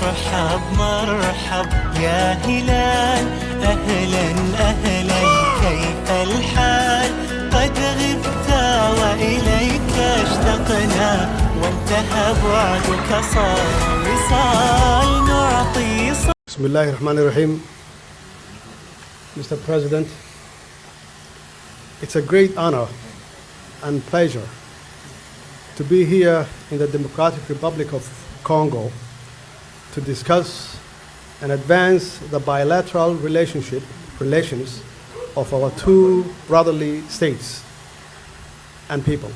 مرحب مرحب يا هلال، أهلا أهلا، كيف الحال؟ قد غبت وإليك اشتقنا، وانتهى بعدك صار وصال نعطي بسم الله الرحمن الرحيم. Mr. President, it's a great honor and pleasure to be here in the Democratic Republic of Congo to discuss and advance the bilateral relations of our two brotherly states and people.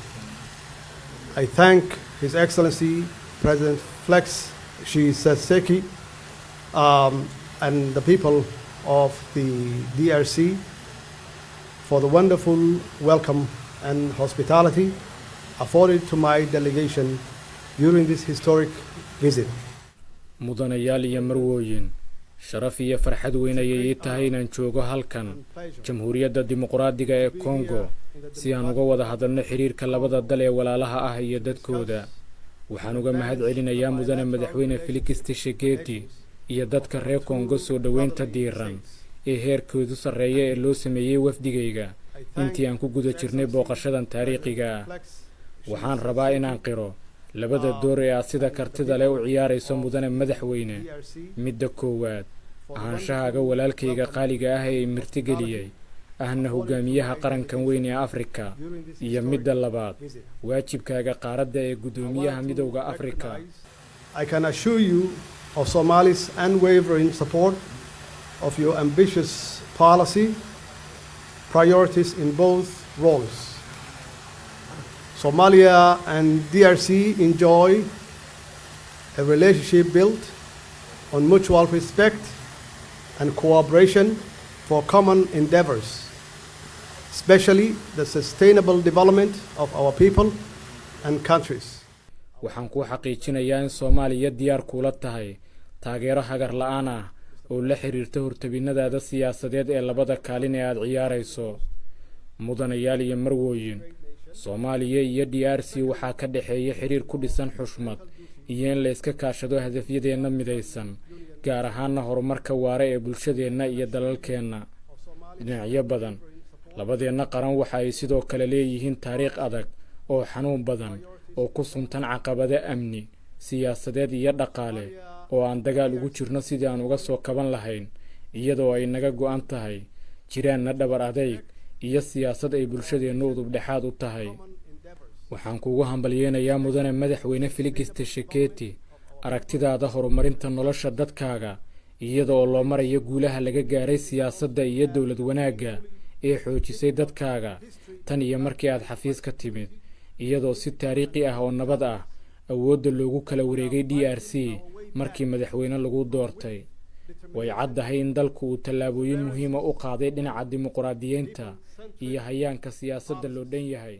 I thank His Excellency President Felix Tshisekedi and the people of the DRC for the wonderful welcome and hospitality afforded to my delegation during this historic visit. Mudanayaal iyo marwooyin, sharaf iyo farxad weyn ayay ii tahay inaan joogo halkan, Jamhuuriyadda Dimuqraadiga ee Kongo, si aan uga wada hadalno xidhiirka labada dal ee walaalaha ah iyo dadkooda. Waxaan uga mahad celinayaa mudane Madaxweyne Felix Tshisekedi iyo dadka reer Kongo soo dhoweynta diiran ee heerkoodu sarreeya ee loo sameeyey wafdigayga intii aan ku guda jirnay booqashadan taariikhiga ah. Waxaan rabaa inaan qiro labada door ee aad sida kartida leh u ciyaarayso, mudane madaxweyne. Midda koowaad, ahaanshahaaga walaalkayga qaaliga ah ee martigeliyey, ahna hogaamiyaha qarankan weyn ee Afrika, iyo midda labaad, waajibkaaga qaaradda ee guddoomiyaha Midowda Afrika. I can assure you of Somalia's unwavering support of your ambitious policy priorities in both roles. Somalia and DRC enjoy a relationship built on mutual respect and cooperation for common endeavors, especially the sustainable development of our people and countries. Waxaan kuu xaqiijinayaa in Soomaaliya diyaar kuula tahay taageero hagar la'aan ah oo la xiriirta hortabinnadaada siyaasadeed ee labada kaalin ee aad ciyaarayso. Mudanayaal iyo marwooyin, Soomaaliya iyo DRC waxaa ka dhexeeya xiriir ku dhisan xushmad iyo in layska kaashado hadafyadeenna midaysan, gaar ahaana horumarka waare ee bulshadeenna iyo dalalkeenna. Dhinacyo badan, labadeenna qaran waxa ay sidoo kale leeyihiin taariikh adag oo xanuun badan oo ku suntan caqabado amni, siyaasadeed iyo dhaqaale oo aan dagaal ugu jirno sidii aan uga soo kaban lahayn, iyadoo ay naga go'an tahay jiraanna dhabar adayg iyo siyaasad ay bulshadeennu udubdhexaad u tahay. Waxaan kuugu hambalyeynayaa, mudane Madaxweyne Felix Tshisekedi, aragtidaada horumarinta nolosha dadkaaga iyada oo loo marayo guulaha laga gaaray siyaasadda iyo dowlad wanaagga ee xoojisay dadkaaga tan iyo markii aad xafiiska timid, iyadoo si taariikhi ah oo nabad ah awoodda loogu kala wareegay DRC markii madaxweyne lagu doortay. Way caddahay in dalku uu tallaabooyin muhiima u qaaday dhinaca dimuqraadiyeynta iyo hayaanka siyaasadda loo dhan yahay.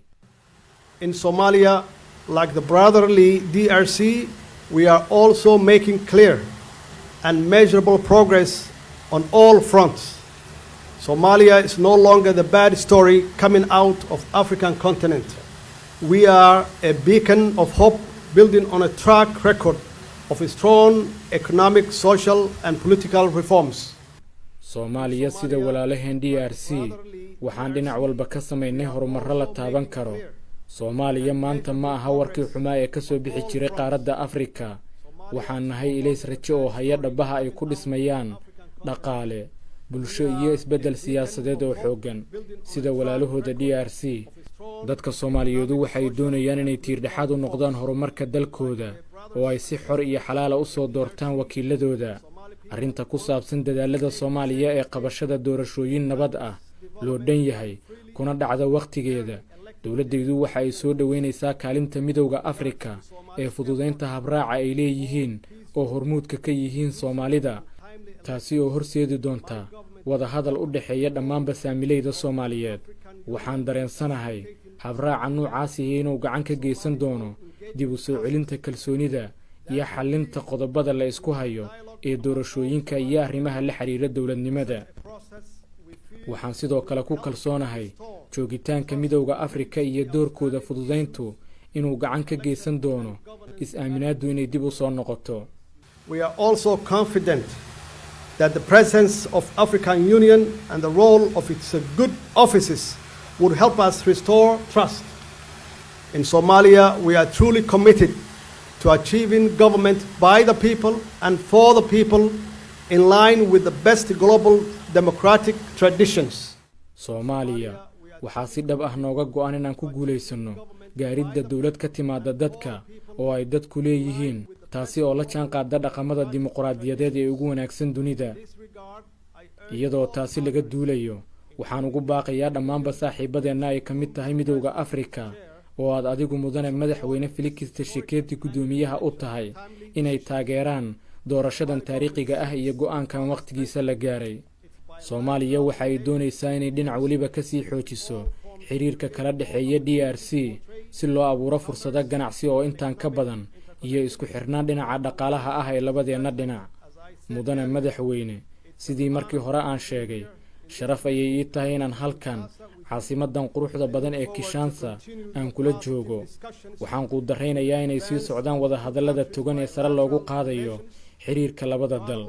In Somalia, like the brotherly DRC, we are also making clear and measurable progress on all fronts. Somalia is no longer the bad story coming out of African continent. We are a beacon of hope, building on a track record of strong economic, social, and political reforms. Soomaaliya, sida walaalaheen DRC, waxaan dhinac walba ka samaynay horumarro la taaban karo. Soomaaliya maanta ma aha warkii xumaa ee ka soo bixi jiray qaaradda Afrika. Waxaan nahay ilays rajo oo haya dhabbaha ay ku dhismayaan dhaqaale, bulsho iyo isbeddel siyaasadeed oo xooggan. Sida walaalahooda DRC, dadka Soomaaliyeedu waxay doonayaan inay tiirdhexaad u noqdaan horumarka dalkooda oo ay si xor iyo xalaala u soo doortaan wakiiladooda. Arrinta ku saabsan dadaalada Soomaaliya ee qabashada doorashooyin nabad ah, loo dhan yahay, kuna dhacda wakhtigeeda, dowladdaydu waxa ay soo dhoweynaysaa kaalinta Midowda Afrika ee fududaynta habraaca ay leeyihiin oo hormuudka ka yihiin Soomaalida, taasi oo horseedi doonta wadahadal u dhexeeya dhammaanba saamilayda Soomaaliyeed. Waxaan dareensanahay habraaca noocaasihi inuu gacan ka geysan doono dib u soo celinta kalsoonida iyo xallinta qodobada la isku hayo ee doorashooyinka iyo arrimaha la xidhiira dowladnimada. Waxaan sidoo kale ku kalsoonahay joogitaanka Midowda Afrika iyo doorkooda fududayntu inuu gacan ka geysan doono is-aaminaaddu inay dib u soo noqoto. We are also confident that the presence of African Union and the role of its good offices would help us restore trust. In Somalia, we are truly committed to achieving government by the people and for the people in line with the best global democratic traditions. Soomaaliya waxaa si dhab ah nooga go'an inaan ku guulaysanno gaaridda dowlad ka timaadda dadka oo ay dadku leeyihiin, taasi oo la jaan qaadda dhaqamada dimuqraadiyadeed ee ugu wanaagsan dunida. Iyadoo taasi laga duulayo, waxaan ugu baaqayaa dhammaanba saaxiibadeenna ay ka mid tahay Midowda Afrika, oo aad adigu, mudane madaxweyne Felix Tshisekedi, guddoomiyaha u tahay, inay taageeraan doorashadan taariikhiga ah iyo go'aankan wakhtigiisa la gaaray. Soomaaliya waxa ay doonaysaa inay dhinac weliba ka sii xoojiso xiriirka kala dhexeeya DRC, si loo abuuro fursado ganacsi oo intaan ka badan iyo isku xirnaan dhinaca dhaqaalaha ah ee labadeenna dhinac. Mudane madaxweyne, sidii markii hore aan sheegay, sharaf ayay ii tahay inaan halkan caasimadan quruxda badan ee Kinshasa aan kula joogo. Waxaan quudaraynayaa inay sii socdaan wadahadallada togan ee sare loogu qaadayo xiriirka labada dal.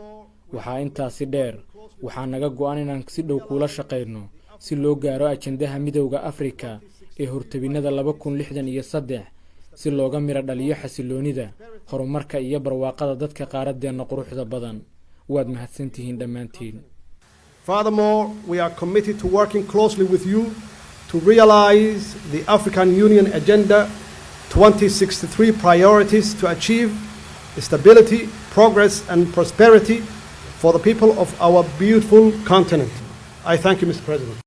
Waxaa intaasi dheer, waxaa naga go'an inaan si dhow kuula shaqayno si loo gaaro ajandaha Midowda Afrika ee hortabinnada 2063, si looga midho dhaliyo xasiloonida, horumarka iyo barwaaqada dadka qaaraddeenna quruxda badan. Waad mahadsantihiin dhammaantiin. Furthermore, we are committed to working closely with you to realize the African Union Agenda 2063 priorities to achieve stability, progress, and prosperity for the people of our beautiful continent. I thank you, Mr. President.